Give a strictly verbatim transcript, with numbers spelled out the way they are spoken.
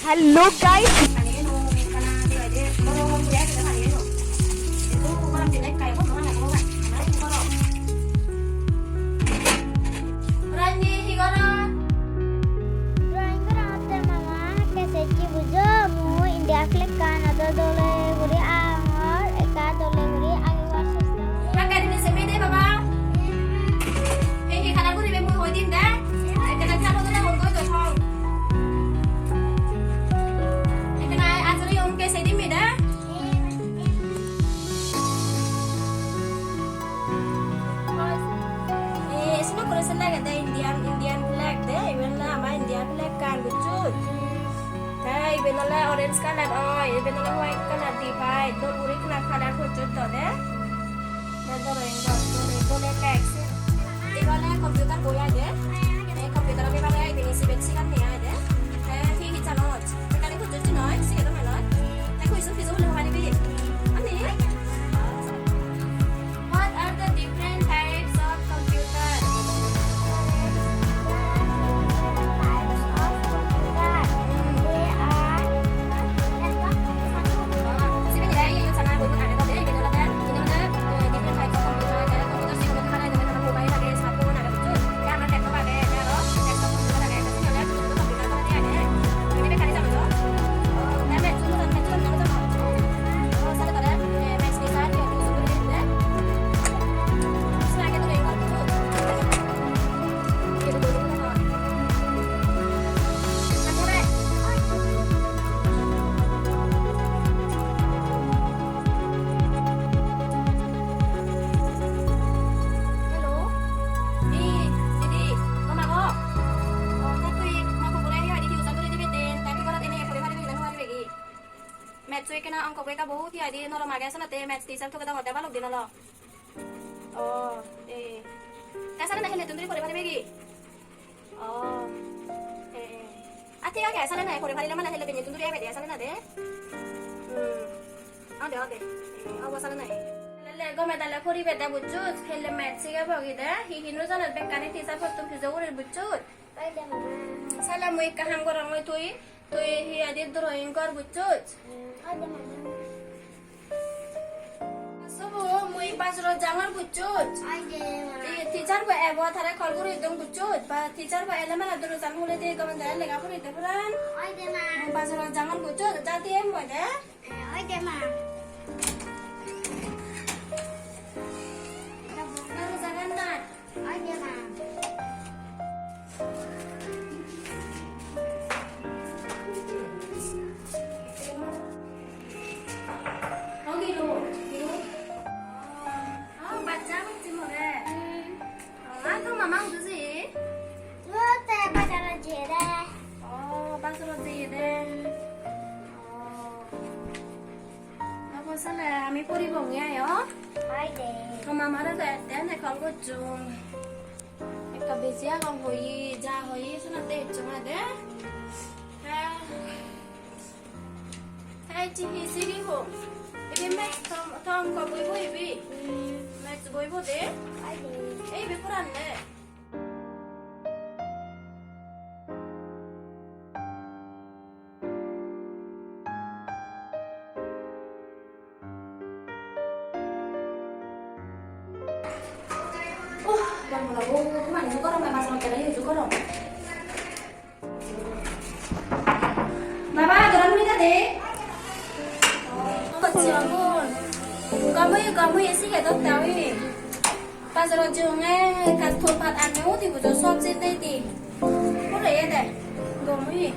Hello guys. Ranni, hi goror? Drawing gorongotte mama, hakke sejji bujo, mui India flag an odo dole guri agongor, ekka dole guri agegoi sesta. Hakke rini sebe de baba. Ei hi color guribe mui hoi dim de. Ekkena thalo dole hon goi doi thong. Ekkena ajuri onke se dim de. Eh, sino kore se lage de Indian, Indian flag de, iben ole ama India flag kan bucchut. Te iben ole orange color oi, iben ole white color di pai, dol guri color, color gocchon do de. Te drawing gor, dole, dole text. Iben ole computer boi ai de. Ei computer-o bebare ai de, sibe sigan nei ai de. Te hi hi janot? Mekkani gocchon noi, sige do noi. Te question pijedi hole hobari bi. Ani? What are the different types of computer? Hello. Hi, Sidi, gom ago? O, te tui mo pogore hi hoide tuition guri dibe den, te tui gorot ene puri paribe gi na no paribe gi? Maths-o ekkena ongko bo ekka bohut hi hoide norom age, senotte maths teacher toge dogode balok din olo. O, e. Te sale na helle tun duri puri paribe gi? O, e, e. A, thik age, sale na, puri parile mane helle benne tun duri ebe de, sale na de. Hmm. Ode, ode. E, obo sale na. Lele gome dale puribe de bucchut, helle maths sigebo gi de, hi hi no janot bekkani teacher pottun pujo gurir bucchut. Oi de mama. Sale mui ekka ham gorongoi tui, tui hi hoide drawing gor bucchut. Hmm, oi de mama. Sobo, mui bazarot jangor bucchut. Oi de ma. Ei teacher bo ebo, tare call guri dong bucchut. Ba teacher bo ele mane dorojan hule de gome dale lega puri de puran. Oi de ma. Mui bazarot jangor bucchut. Ja di em bo de. Eh, oi de ma. Dorojagan na. Oi de ma. Ogi lo. Ah, baccha bacchi more. Hmm. Ah, to mama udu ji? O, te bazarot jeye de. Oh, bazarot jeye de. Oh. Abo sale ami poribonge ayo. Oi de. To mamare do ette ne call gocchong. Ekka biji agong hoye, ja hoye, senotte ecchong ade. Ha. Te ecche hi sigi hom? Ibe maths tom, tom ko boi bo ibe? Hmm. Maths boi bo de? Oi de. Ei ibe puran de? Oh, bang bang, oh, kemani gorong, mas mas kena, yuk gorong. Baba, gorom ni kade? Kocchi agun. Gamu, gamu esi ke dot tawi. Bazarot jeyonge, ekkan ton pat anne udi bujo, sob jin nei di. Pore ye de. Gom oye.